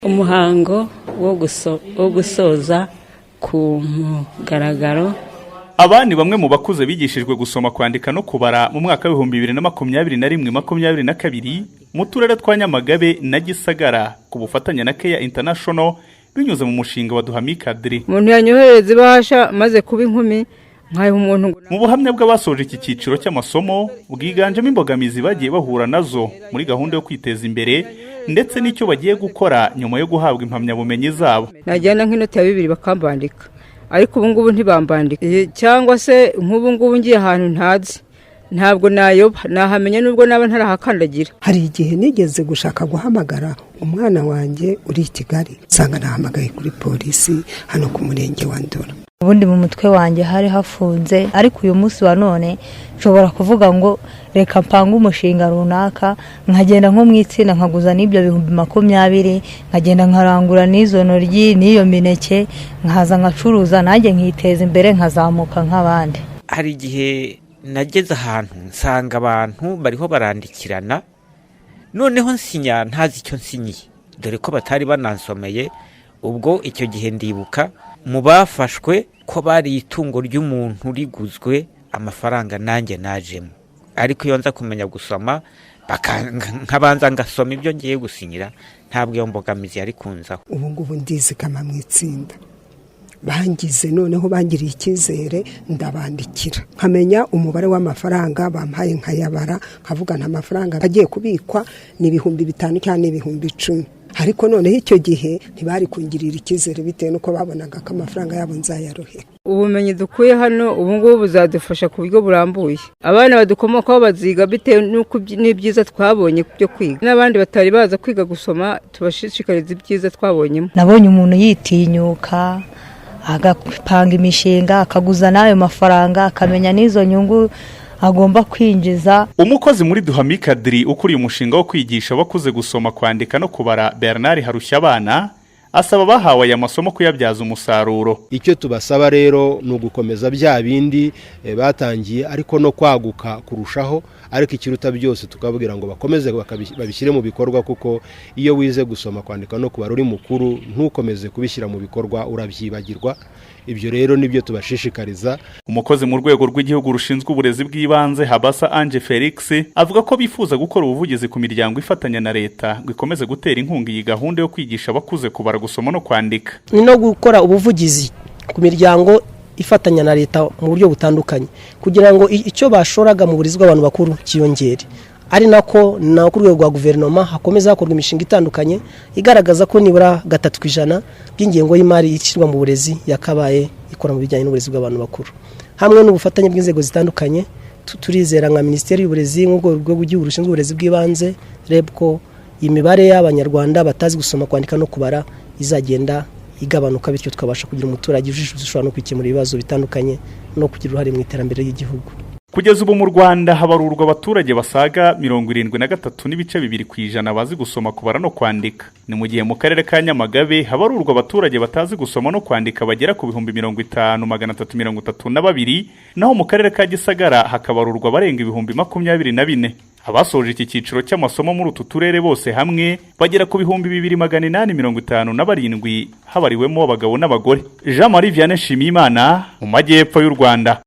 Umuhango wo gusoza ku mugaragaro. Aba ni bamwe mu bakuze bigishijwe gusoma, kwandika no kubara mu mwaka w'2021, 22 mu turere twa Nyamagabe na Gisagara ku bufatanye na Care International binyuze mu mushinga wa Duhami Kadiri. Umuntu yanyohereza ibahasha maze kuba inkumi, nkayiha umuntu ngo Mu buhamya bw'abasoje iki cyiciro cy'amasomo, bwiganjemo imbogamizi bagiye bahura nazo muri gahunda yo kwiteza imbere ndetse n'icyo bagiye gukora nyuma yo guhabwa impamyabumenyi zabo. Najyana nk'inoti ya 2 bakambandika, ariko ubu ngubu ntibambandika. Cyangwa se nk'ubu ngubu ngiye ahantu ntazi, ntabwo nayoba, nahamenya nubwo naba ntarahakandagira. Hari igihe nigeze gushaka guhamagara umwana wanjye uri i Kigali, nsanga nahamagaye kuri polisi hano ku murenge wa Ndora. Ubundi mu mutwe wanjye hari hafunze, ariko uyu munsi wa none nshobora kuvuga ngo reka mpange umushinga runaka, nkagenda nko mu itsinda nkaguza n'ibyo 20,000, nkagenda nkarangura n'izo ntoryi n'iyo mineke, nkaza nkacuruza, nanjye nkiteza imbere, nkazamuka nk'abandi. Hari igihe nageze ahantu nsanga abantu bariho barandikirana, noneho nsinya ntazi icyo nsinyiye, dore ko batari banansomeye. Ubwo icyo gihe ndibuka mu bafashwe ko bari itungo ry'umuntu riguzwe amafaranga, nanjye najemo. Ariko iyo nza kumenya gusoma, nkabanza ngasoma ibyo ngiye gusinyira, ntabwo iyo mbogamizi yari kunzaho. Ubu ngubu ndizigama mu itsinda bangize, noneho bangiriye icyizere, ndabandikira nkamenya umubare w'amafaranga bampaye, nkayabara, nkavuga nta mafaranga agiye kubikwa ni 5000 cyangwa ni 10,000. Ariko noneho icyo gihe ntibari kungirira icyizere bitewe n'uko babonaga ko amafaranga yabo nzayarohera. Ubumenyi dukuye hano ubu ngubu buzadufasha ku buryo burambuye. Abana badukomokaho baziga bitewe n'uko n'ibyiza twabonye byo kwiga, n'abandi batari baza kwiga gusoma tubashishikariza ibyiza twabonyemo. Nabonye umuntu yitinyuka agapanga imishinga, akaguza n'ayo mafaranga, akamenya n'izo nyungu agomba kwinjiza. Umukozi muri Duhami Kadiri ukuriye umushinga wo kwigisha abakuze gusoma, kwandika no kubara, Bernard Harushyabana, asaba abahawe aya masomo kuyabyaza umusaruro. Icyo tubasaba rero ni ugukomeza bya bindi batangiye, ariko no kwaguka kurushaho. Ariko ikiruta byose tukababwira ngo bakomeze babishyire mu bikorwa, kuko iyo wize gusoma, kwandika no kubara uri mukuru, ntukomeze kubishyira mu bikorwa, urabyibagirwa. Ibyo rero nibyo tubashishikariza. Umukozi mu rwego rw'igihugu rushinzwe uburezi bw'ibanze, Habasa Ange Felix, avuga ko bifuza gukora ubuvugizi ku miryango ifatanya na leta ngo ikomeze gutera inkunga iyi gahunda yo kwigisha abakuze kubara, gusoma no kwandika. Ni no gukora ubuvugizi ku miryango ifatanya na leta mu buryo butandukanye, kugira ngo icyo bashoraga mu burezi bw'abantu bakuru cyiyongere, ari nako na ku rwego rwa guverinoma hakomeza hakorwa imishinga itandukanye igaragaza ko nibura 3% by'ingengo y'imari ishyirwa mu burezi yakabaye ikora mu bijyanye n'uburezi bw'abantu bakuru. Hamwe n'ubufatanye bw'inzego zitandukanye, turizera nka Minisiteri y'Uburezi, nk'urwego rw'igihugu rushinzwe uburezi bw'ibanze, REB, ko imibare y'Abanyarwanda batazi gusoma, kwandika no kubara izagenda igabanuka, bityo tukabasha kugira umuturage ujijutse ushobora no kwikemura ibibazo bitandukanye no kugira uruhare mu iterambere ry'igihugu. Kugeza ubu mu Rwanda habarurwa abaturage basaga 73.2% bazi gusoma, kubara no kwandika. Ni mu gihe mu karere ka Nyamagabe habarurwa abaturage batazi gusoma no kwandika bagera ku 50,332, naho mu karere ka Gisagara hakabarurwa abarenga 24,000. Abasoje iki cyiciro cy'amasomo muri utu turere bose hamwe bagera ku 2857, habariwemo abagabo n'abagore. Jean Marie Vianney Nshimiyimana, mu majyepfo y'u Rwanda.